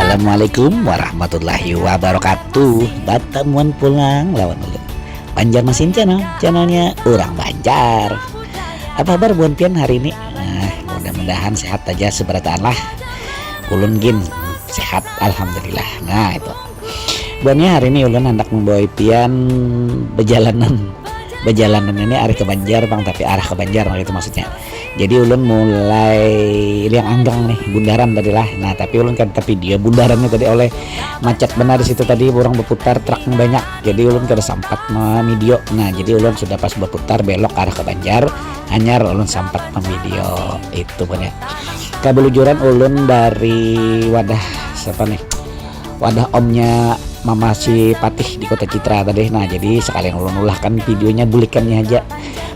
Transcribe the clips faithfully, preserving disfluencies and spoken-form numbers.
Assalamualaikum warahmatullahi wabarakatuh. Batamuan pulang lawan ulun, Banjarmasin Channel, channelnya urang Banjar. Apa habar buhan pian hari ini? Nah, mudah-mudahan sehat aja seberataan lah. Ulun gin sehat, alhamdulillah. Nah, itu. Buhannya hari ini ulun handak membawa pian bejalanan. Bejalanan ini arah ke Banjar, Bang, tapi arah ke Banjar, nah, itu maksudnya. Jadi ulun mulai Liang Anggang nih, bundaran tadi lah. Nah, tapi ulun kada video bundarannya tadi, oleh macet benar di situ tadi, orang berputar truk yang banyak. Jadi ulun kada sempat video. Nah, jadi ulun sudah pas berputar belok arah ke Banjar, hanyar ulun sempat memvideo itu punya. Kebelujuran ulun dari wadah siapa nih? Wadah omnya Mama si Patih di Kota Citra tadi. Nah, jadi sekalian ulun ulahkan videonya, bulikannya aja.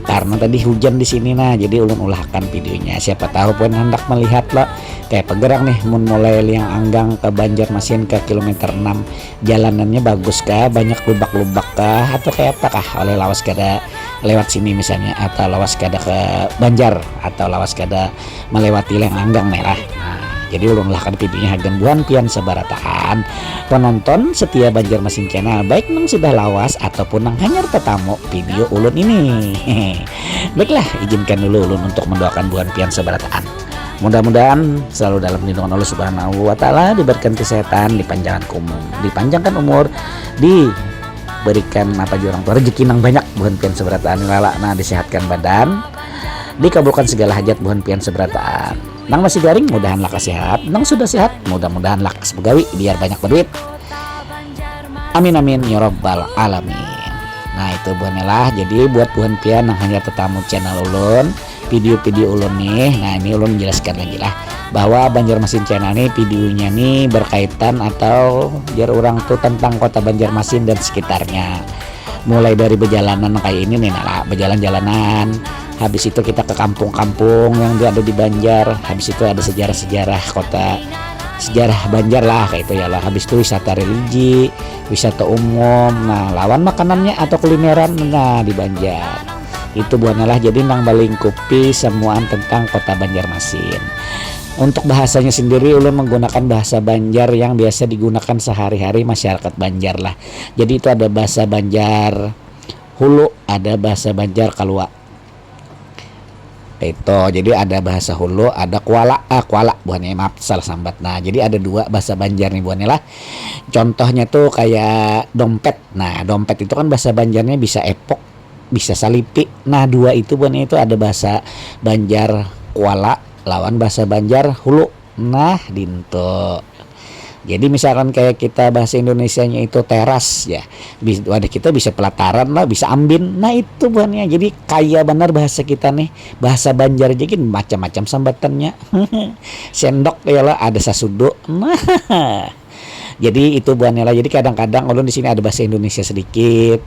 Karena tadi hujan di sini, nah, jadi ulun ulahkan videonya. Siapa tahu pun hendak melihat lah. Kayak pegerang nih, mun mulai Liang Anggang ke Banjarmasin ke kilometer enam, jalanannya bagus kah, banyak lubak-lubak kah, atau kayak apa kah? Oleh lawas kada lewat sini misalnya, atau lawas kada ke Banjar, atau lawas kada melewati Liang Anggang merah. Nah, jadi ulun ulahkan videonya hagan buhan pian seberataan penonton setia Banjarmasin Channel, baik nang sudah lawas ataupun nang hanyar tetamu video ulun ini. Baiklah, izinkan dulu ulun untuk mendoakan buhan pian seberataan. Mudah-mudahan selalu dalam lindungan Allah Subhanahu wa Ta'ala, diberikan kesehatan, dipanjangkan umur, dipanjangkan umur, diberikan apa jurang tuh, rezeki nang banyak buhan pian seberataan lala. Nah, disehatkan badan, dikabulkan segala hajat buhan pian seberataan. Nang masih garing, mudahan lakas sehat. Nang sudah sehat, mudah-mudahan lakas begawi biar banyak berduit. Amin amin ya rabbal alamin. Nah, itu buhannya lah. Jadi buat buhan pian nang hanya tetamu channel ulun, video-video ulun nih. Nah, ini ulun menjelaskan lagi lah bahwa Banjarmasin Channel nih videonya nih berkaitan atau jar orang tuh tentang kota Banjarmasin dan sekitarnya. Mulai dari perjalanan kayak ini nih, nah, berjalan-jalanan. Habis itu kita ke kampung-kampung yang ada di Banjar. Habis itu ada sejarah-sejarah kota, sejarah Banjar lah kayak itu ya lah. Habis itu wisata religi, wisata umum, nah, lawan makanannya atau kulineran, nah, di Banjar. Itu buhannya lah, jadi nang melingkupi semuaan tentang kota Banjarmasin. Untuk bahasanya sendiri, ulun menggunakan bahasa Banjar yang biasa digunakan sehari-hari masyarakat Banjar lah. Jadi itu ada bahasa Banjar Hulu, ada bahasa Banjar Kalua. Itu, jadi ada bahasa Hulu, ada Kuala, ah, Kuala buhannya, maaf, salah sambat. Nah, jadi ada dua bahasa Banjar nih buhannya lah. Contohnya tuh kayak dompet. Nah, dompet itu kan bahasa Banjarnya bisa epok, bisa salipi. Nah, dua itu buhannya itu ada bahasa Banjar Kuala lawan bahasa Banjar Hulu. Nah, dinto. Jadi misalkan kayak kita bahasa Indonesianya itu teras ya, bis- wadah kita bisa pelataran lah, bisa ambin. Nah, itu buhannya. Jadi kaya benar bahasa kita nih, bahasa Banjar aja gini macam-macam sambatannya. Sendok ya lah, ada sasudu. Nah, jadi itu buhannya lah. Jadi kadang-kadang ulun di sini ada bahasa Indonesia sedikit.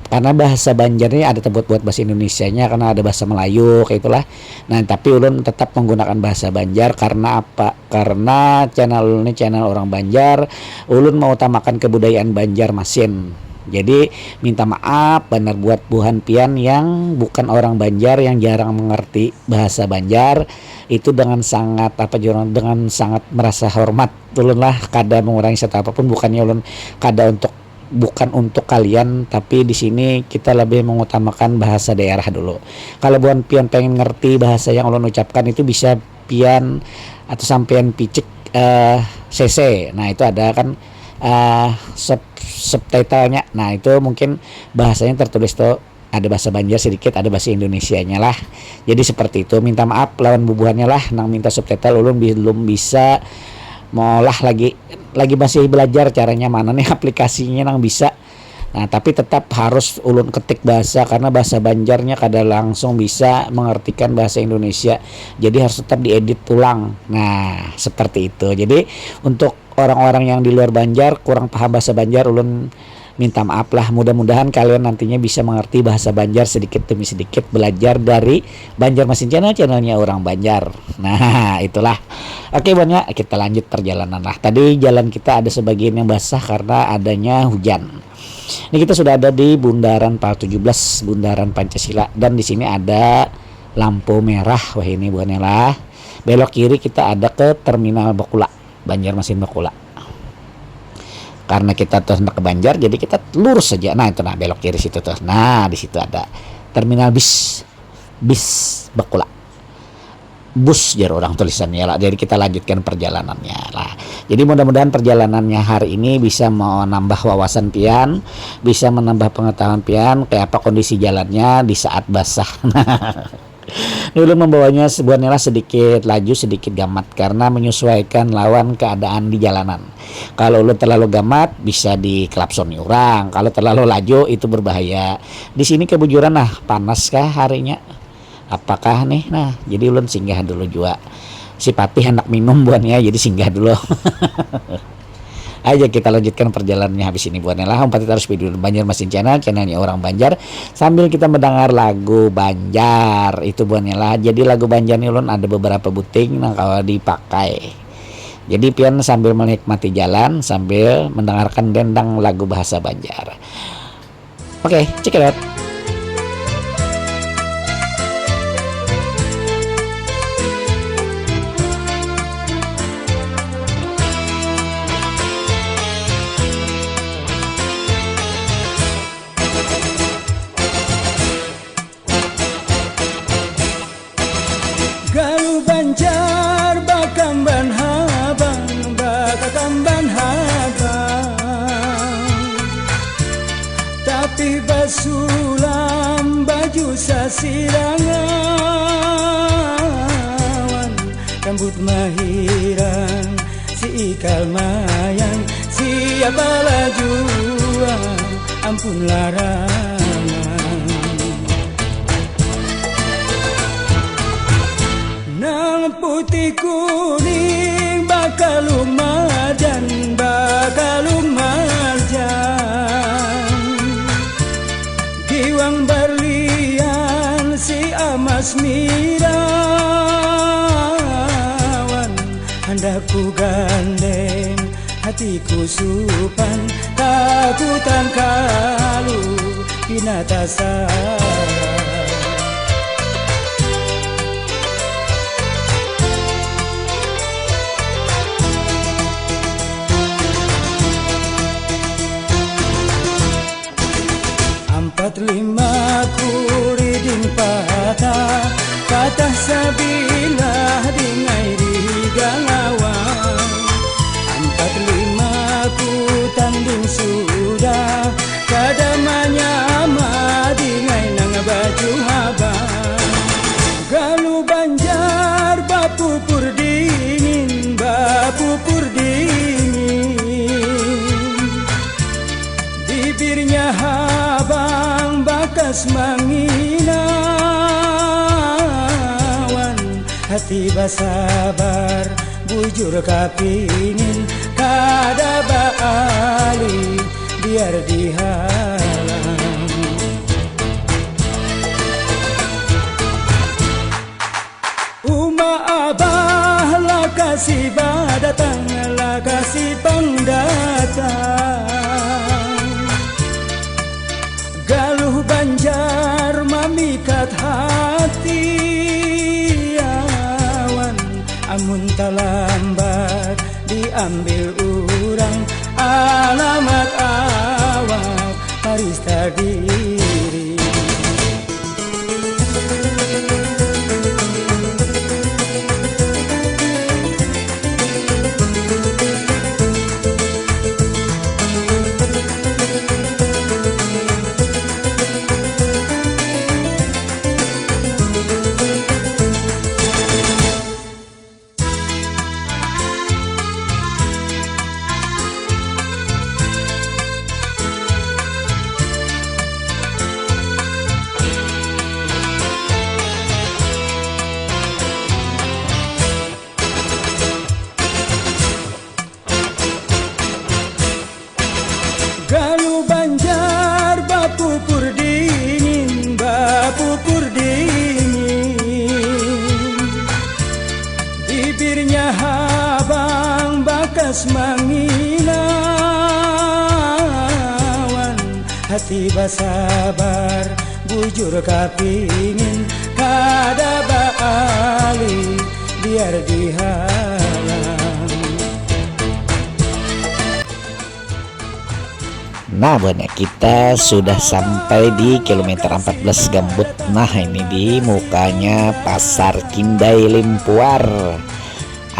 Karena bahasa Banjar ini ada terbuat buat bahasa Indonesianya, karena ada bahasa Melayu kayak itulah. Nah, tapi ulun tetap menggunakan bahasa Banjar karena apa? Karena channel ulun ini channel orang Banjar, ulun mengutamakan kebudayaan Banjarmasin. Jadi minta maaf benar buat buhan pian yang bukan orang Banjar, yang jarang mengerti bahasa Banjar. Itu dengan sangat apa jurang, dengan sangat merasa hormat ulun lah, kada mengurangi satu apapun, bukannya ulun kada untuk, bukan untuk kalian, tapi di sini kita lebih mengutamakan bahasa daerah dulu. Kalau buhan pian pengen ngerti bahasa yang ulun ucapkan, itu bisa pian atau sampean picik eh, C C. Nah, itu ada kan eh, sub subtitlenya. Nah, itu mungkin bahasanya tertulis tuh ada bahasa Banjar sedikit, ada bahasa Indonesianya lah. Jadi seperti itu. Minta maaf lawan bubuhannya lah, nang minta subtitle, ulun belum bisa molah lagi, lagi masih belajar caranya mana nih aplikasinya nang bisa. Nah, tapi tetap harus ulun ketik bahasa karena bahasa Banjarnya kada langsung bisa mengertikan bahasa Indonesia. Jadi harus tetap diedit ulang. Nah, seperti itu. Jadi untuk orang-orang yang di luar Banjar kurang paham bahasa Banjar, ulun minta maaf lah. Mudah-mudahan kalian nantinya bisa mengerti bahasa Banjar sedikit demi sedikit, belajar dari Banjarmasin Channel, channelnya orang Banjar. Nah, itulah. Oke, buhannya, kita lanjut perjalanan lah. Tadi jalan kita ada sebagian yang basah karena adanya hujan. Ini kita sudah ada di Bundaran Pal tujuh belas, Bundaran Pancasila, dan di sini ada lampu merah. Wah, ini buhannya lah. Belok kiri kita ada ke Terminal Bakula, Banjarmasin Bakula. Karena kita tuh hendak ke Banjar, jadi kita lurus saja. Nah, itu, nah, belok kiri situ tuh. Nah, di situ ada terminal bis. Bis bakula. Bus, jar orang tulisannya lah. Jadi kita lanjutkan perjalanannya lah. Jadi mudah-mudahan perjalanannya hari ini bisa menambah wawasan pian, bisa menambah pengetahuan pian, kayak apa kondisi jalannya di saat basah. Ini ulun membawanya sebuah nila sedikit laju, sedikit gamat karena menyesuaikan lawan keadaan di jalanan. Kalau ulun terlalu gamat, bisa dikelapsoni orang. Kalau terlalu laju, itu berbahaya. Di sini kebujuran, nah, panas kah harinya? Apakah nih? Nah, jadi ulun singgah dulu jua. Si Papih handak minum buhannya, jadi singgah dulu. Aja kita lanjutkan perjalanannya habis ini buhannya lah. Umpat kita harus video Banjarmasin Channel, channelnya orang Banjar. Sambil kita mendengar lagu Banjar, itu buhannya lah. Jadi lagu Banjar ni ulun ada beberapa buting nang kawa dipakai. Jadi pian sambil menikmati jalan, sambil mendengarkan dendang lagu bahasa Banjar. Oke, check it out. Galuh Banjar bakamban habang, bakakamban habang. Tapi basulam baju sasirangawan, rambut mahirang, si ikal mayang, siapa lah jua ampun larangan. Nang putih kuning bakalumajan, bakalumajan. Giwang barlian si amas mirawan, handak ku gandeng hatiku supan, takutan kalu pina tasarang. Ampat lima kuriding patah, patah sabilah dingai di galawang. Ampat lima ku tanding sudah, kada manyama dingai nang baju habang. Galuh Banjar bapupur dingin, bapupur dingin. Bibirnya habang bakas manginawan, hati basabar bujur kapingin, kada baalih biar dihalang. Uma abah lakasi badatang, lakasi pang datang. Galuh Banjar mamikat hati awan, amun talambat diambil urang alamat awak parista diri. Galuh Banjar bapupur dingin, bapupur dingin. Bibirnya habang bakas manginawan, hati basabar bujur kapingin, kada baalih biar dihalang. Nah, buhannya kita sudah sampai di kilometer empat belas Gambut. Nah, ini di mukanya Pasar Kindai Limpuar.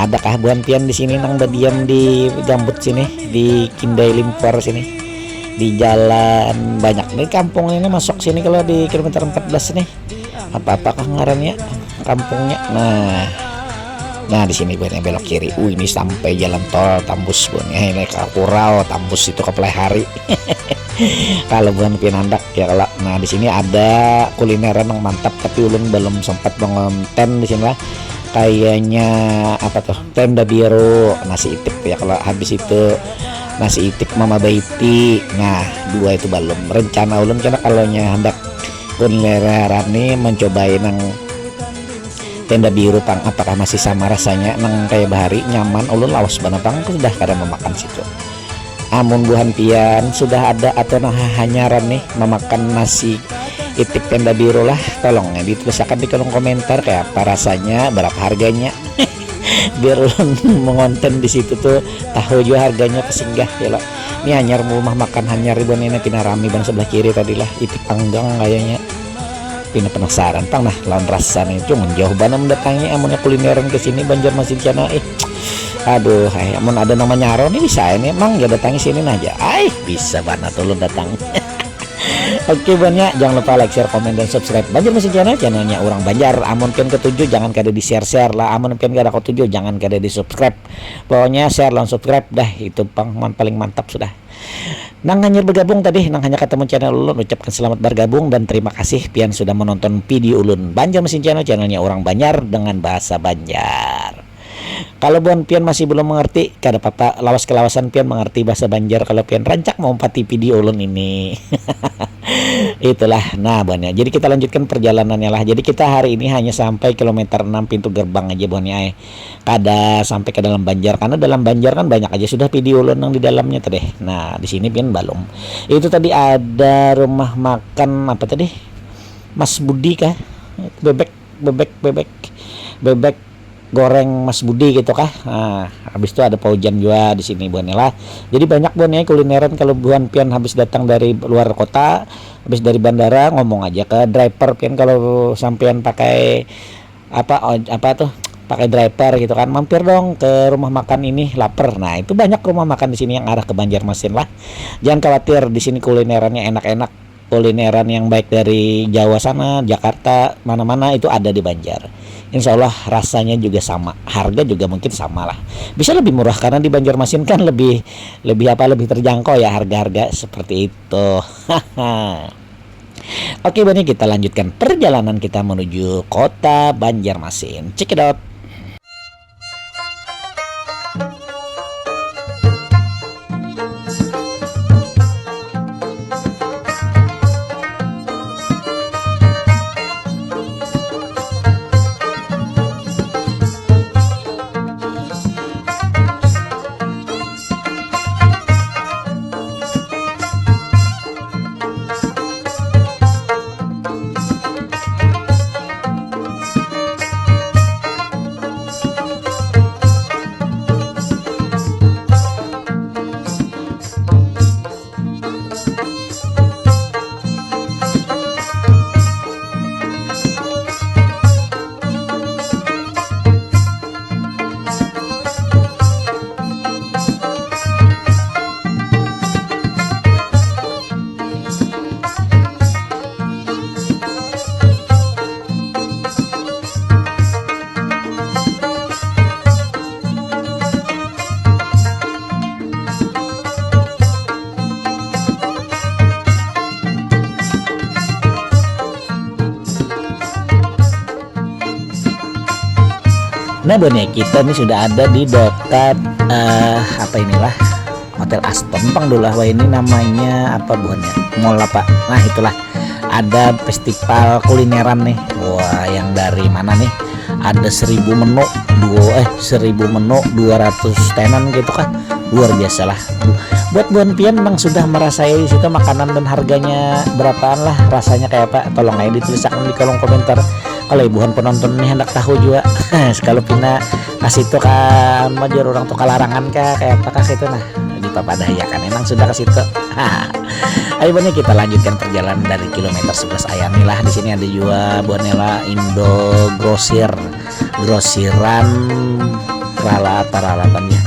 Adakah buhan pian di sini nang badiam di Gambut sini, di Kindai Limpuar sini? Di jalan banyak nih kampung ini masuk sini kalau di kilometer empat belas nih. Apa-apakah ngarannya kampungnya? Nah, nah, di sini buhannya belok kiri. Uh, ini sampai jalan tol tambus buhannya. Ini ke Kurau, tambus itu ke Pelehari. Kalau buhan pian handak ya kalau. Nah, di sini ada kulineran yang mantap, tapi ulun belum sempat mengonten di sini lah. Kayaknya apa tuh? Tenda biru, nasi itik ya kalau. Habis itu nasi itik Mama Baiti. Nah, dua itu belum. Rencana ulun kena kalau nya hendak kulineran nih mencobai nang tenda biru pang, apakah masih sama rasanya nang kayak bahari, nyaman? Ulun lawas banar pang, sudah kada memakan situ. Amun buhan pian sudah ada atau nah hanyaran nih memakan nasi itik tenda biru lah, tolong ya ditulisakan di kolom komentar kayak apa rasanya, berapa harganya. Biar ulun mengonten di situ tuh tahu juga harganya pesinggah ya lah. Ini hanyar rumah makan hanyar ribuan ini pina rami bang sebelah kiri tadi lah, itik panggang kayaknya. Pina penasaran pang nah lawan rasa nih, cuma jauh bana mendatangi amunnya kulineran ke sini Banjarmasin Channel ih. Aduh, hai, amun ada nama nyaro nih bisa ini emang ya datangi sini nah aja. Ai, bisa banget ulun datang. Oke banyak, jangan lupa like, share, komen, dan subscribe Banjarmasin Channel, channelnya orang Banjar. Amun pian ketujuh jangan kada di share share lah, amun pian kada ketujuh jangan kada di subscribe. Pokoknya share lawan subscribe dah, itu pang man- paling mantap sudah. Nang hanyar bergabung tadi, nang hanya ketemu channel ulun, ucapkan selamat bergabung dan terima kasih pian sudah menonton video ulun Banjarmasin Channel, channelnya orang Banjar dengan bahasa Banjar. Kalau buhan pian masih belum mengerti, kada apa-apa, lawas kelawasan pian mengerti bahasa Banjar kalau pian rancak meumpati video ulun ini. Itulah, nah buhannya. Jadi kita lanjutkan perjalanannya lah. Jadi kita hari ini hanya sampai kilometer enam pintu gerbang aja buhannya ai. Kada sampai ke dalam Banjar karena dalam Banjar kan banyak aja sudah video ulun yang di dalamnya tadi. Nah, di sini pian belum. Itu tadi ada rumah makan apa tadi? Mas Budi kah? Bebek, bebek, bebek. Bebek goreng Mas Budi gitu kah. Nah, habis itu ada paujan juga di sini buhannya lah. Jadi banyak buhannya kulineran kalau buhan pian habis datang dari luar kota, habis dari bandara ngomong aja ke driver pian kalau sampean pakai apa oj- apa tuh pakai driver gitu kan, mampir dong ke rumah makan ini, lapar. Nah, itu banyak rumah makan di sini yang arah ke Banjarmasin lah. Jangan khawatir, di sini kulinerannya enak-enak, kulineran yang baik dari Jawa sana, Jakarta, mana-mana itu ada di Banjar. Insya Allah rasanya juga sama, harga juga mungkin sama lah. Bisa lebih murah karena di Banjarmasin kan lebih lebih apa lebih terjangkau ya harga-harga seperti itu. Oke, Bani, kita lanjutkan perjalanan kita menuju kota Banjarmasin. Check it out. Nah, Bun, ya, kita nih sudah ada di dekat eh, apa inilah Hotel Aston pang dulu lah. Wah, ini namanya apa buhannya? Mall apa? Nah, itulah ada festival kulineran nih. Wah, yang dari mana nih? Ada seribu menu, dua eh seribu menu, dua ratus tenan gitu kah? Luar biasa lah. Buat buhan pian yang sudah merasai situ makanan dan harganya berapaan lah, rasanya kayak apa? Tolong aja ditulisakan di kolom komentar. Kalau ibuhan penonton ini hendak tahu juga, kalau pina kasih itu kan majur orang tuh kalarangan kah kayak apakah itu nah. Papadah ya kan, emang sudah ke situ. Ayo, buhannya kita lanjutkan perjalanan dari kilometer sebelas ayam nih lah. Di sini ada juga buhannya lah Indo Grosir, grosiran perala-, peralatannya.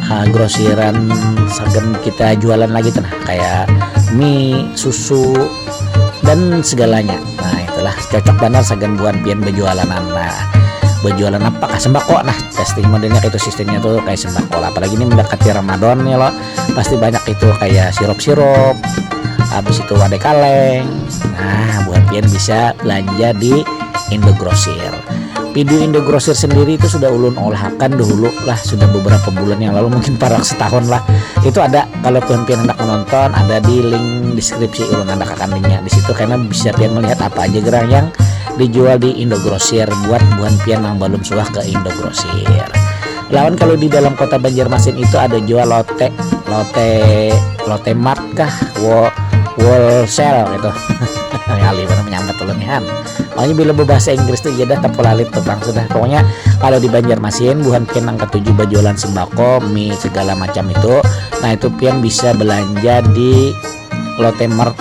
Ah, grosiran sagan kita jualan lagi tuh nah, kayak mie, susu, dan segalanya. Nah, itulah cocok banar sagan buhan pian berjualan. Nah, berjualan apa kah? Sembako. Nah, testing modelnya itu sistemnya tuh kayak sembako lah. Apalagi ini mendekati Ramadan ya lo, pasti banyak itu kayak sirup-sirup, habis itu wadai kaleng. Nah, buhan pian bisa belanja di Indogrosir. Video Indogrosir sendiri itu sudah ulun olahakan dahulu lah, sudah beberapa bulan yang lalu, mungkin parak setahun lah. Itu ada, kalau buhan pian hendak menonton, ada di link deskripsi, ulun ada kakan linknya di situ, karena bisa pian melihat apa aja gerang yang dijual di Indogrosir buat buhan pian yang belum suah ke Indogrosir. Lawan kalau di dalam kota Banjarmasin itu ada jual lote, lote, lote mart kah, wo-, wholesale gitu. Ngalih mana menyambat ulun nih, Han. Pokoknya bila berbahasa Inggris tuh iya dah, tapulalit tukang sudah. Pokoknya kalau di Banjarmasin, buhan pian nang ketuju berjualan sembako, mie, segala macam itu, nah, itu pian bisa belanja di Lotte Mart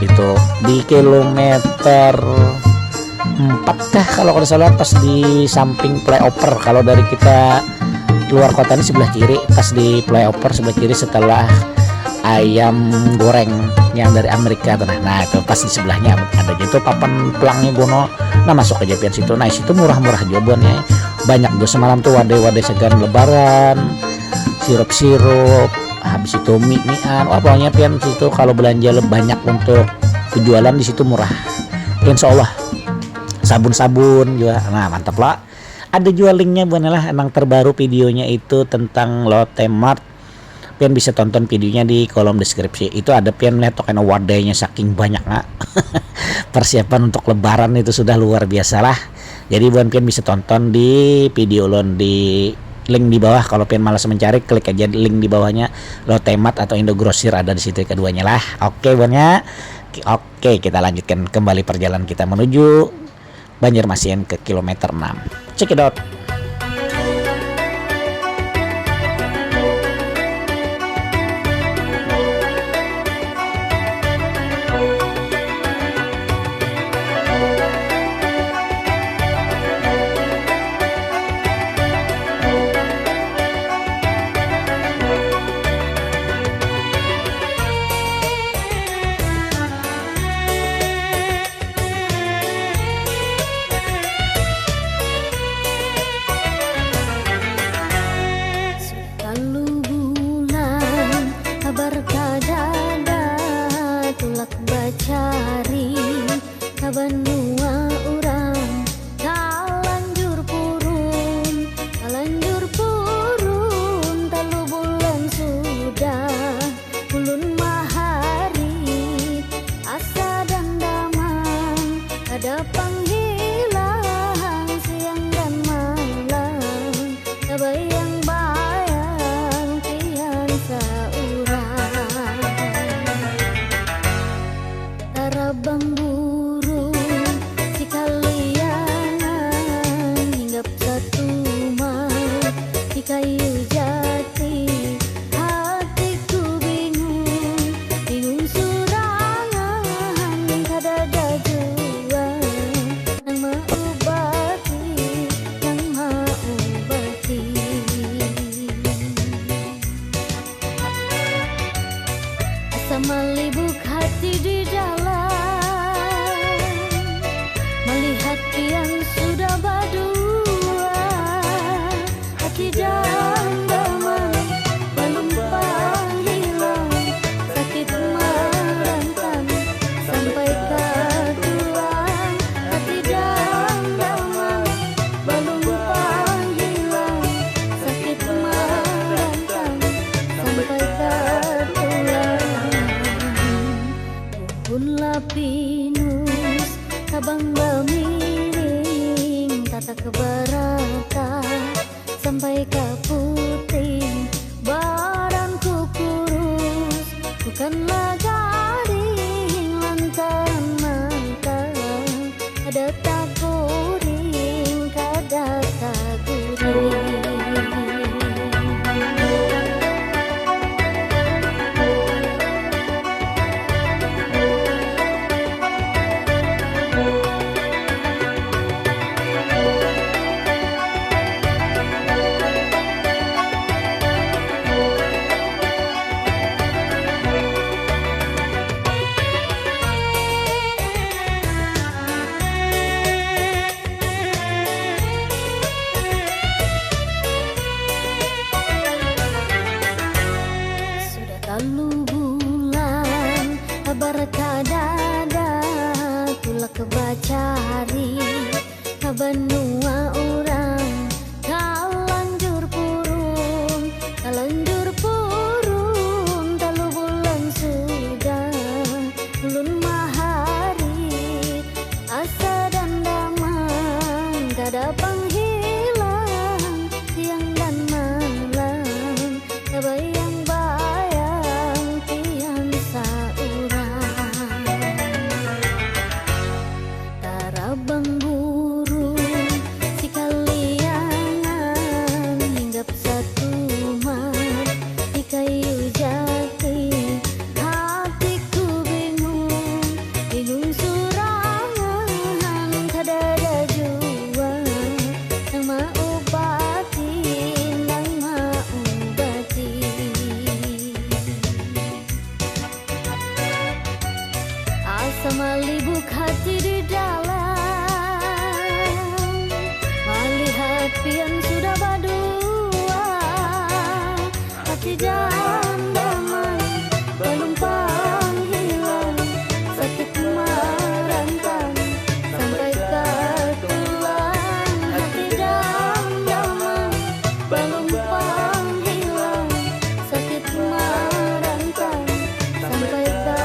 itu di kilometer empat kah kalau kada salah, pas di samping flyover. Kalau dari kita luar kota ini sebelah kiri, pas di flyover sebelah kiri setelah ayam goreng yang dari Amerika tuh. Nah, nah, itu pas di sebelahnya ada gitu papan pelangnya Gono. Nah, masuk aja pian situ. Nah, situ murah-murah juga buhannya. Banyak juga semalam tuh wadai-wadai segan lebaran, sirup-sirup, habis itu mie-mian. Wah, pokoknya pian situ kalau belanja le-, banyak untuk penjualan di situ murah. Insya Allah. Sabun-sabun juga. Nah, mantap lah. Ada juga linknya buhannya lah, emang terbaru videonya itu tentang Lotte Mart. Pian bisa tonton videonya di kolom deskripsi. Itu ada pian melihat tuh kena wadainya saking banyaknya. Persiapan untuk lebaran itu sudah luar biasa lah. Jadi buhan pian bisa tonton di video ulun di link di bawah. Kalau pian malas mencari, klik aja link di bawahnya. Lotte Mart atau Indogrosir ada di situ keduanya lah. Oke, buhannya. Oke, kita lanjutkan kembali perjalanan kita menuju Banjarmasin ke kilometer enam. Cekidot. Talu bulan habar kadada, tulak bacari ka banua urang, talanjur purun, talanjur purun, talu bulan sudah ulun maharit asa dandaman, kada panghilang siang dan malam, tabayang-bayang pian saurang. Tarabang burung sikaliangan, hinggap satumat di kayu jati. Hatiku bingung, bingung surangan, kadada jua nang maubati, nang maubati. Asa malibuk hati di jalan, malihat pian sudah badua. Hati dandaman balum pang hilang, sakit marantang sampai ka tulang. Hati dandaman balum pang hilang, sakit marantang sampai ka tulang. Puhun lapinus, tabang bamiring, tatak barata sampai ka puting, badanku kurus, bukanlah gading lantaran mata. Kada takuring, kada takuring. Samalibuk hati di dalam, malihat pian sudah badua. Hati jandaman, balum pang hilang, sakit marantang sampai ka tulang. Hati jandaman, balum pang hilang, sakit marantang sampai ka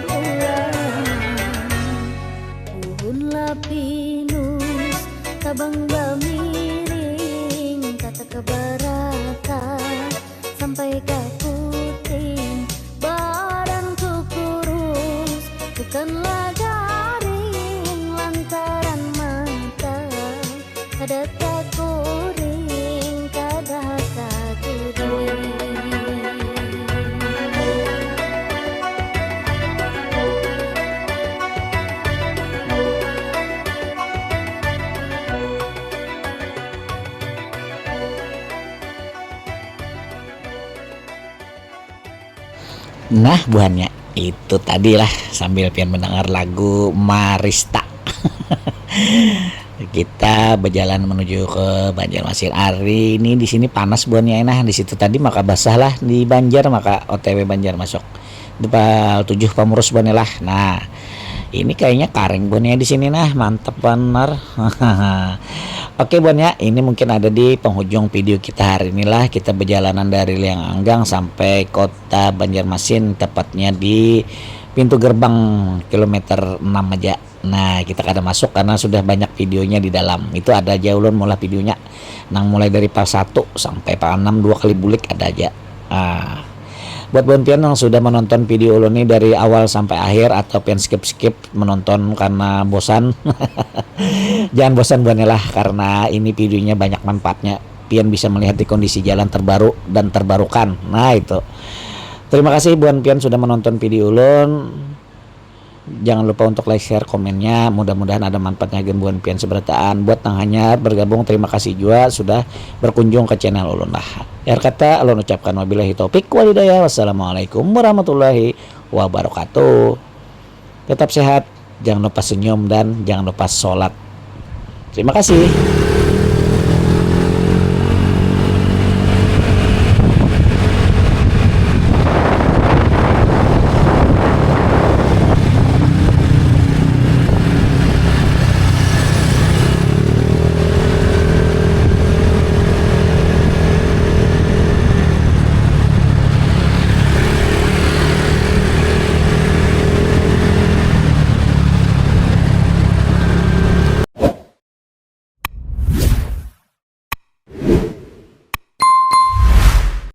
tulang. Puhun lapinus, tabang bamiring, kata ka barata sampai ka puting, badanku kurus, bukanlah garing lantaran mata kada takuring, kada takuring. Nah, buhannya itu tadi lah, sambil pian mendengar lagu Marista. Kita berjalan menuju ke Banjarmasin. Hari ini di sini panas buhannya, nah di situ tadi maka basah lah di Banjar, maka O T W Banjar masuk. Depan tujuh pamurus buhannya lah. Nah, ini kayaknya karing buhannya di sini, nah mantap benar. Oke buhannya, ini mungkin ada di penghujung video kita hari inilah. Kita berjalanan dari Liang Anggang sampai kota Banjarmasin, tepatnya di pintu gerbang kilometer enam aja. Nah, kita kada masuk karena sudah banyak videonya di dalam. Itu ada aja ulun maulah videonya. Nang mulai dari part satu sampai part enam, dua kali bulik ada aja. Ah. Buat buhan pian yang sudah menonton video ulun ni dari awal sampai akhir atau pian skip-skip menonton karena bosan, jangan bosan buhannya lah, karena ini videonya banyak manfaatnya. Pian bisa melihat di kondisi jalan terbaru dan terbarukan. Nah, itu. Terima kasih buhan pian sudah menonton video ulun. Jangan lupa untuk like, share, komennya. Mudah-mudahan ada manfaatnya gen buhan pian seberataan. Buat nang hanyar bergabung, terima kasih juga sudah berkunjung ke channel ulun lah. Akhir kata, ulun ucapkan wabillahi taufik wal hidayah. Wassalamualaikum warahmatullahi wabarakatuh. Tetap sehat, jangan lupa senyum, dan jangan lupa sholat. Terima kasih.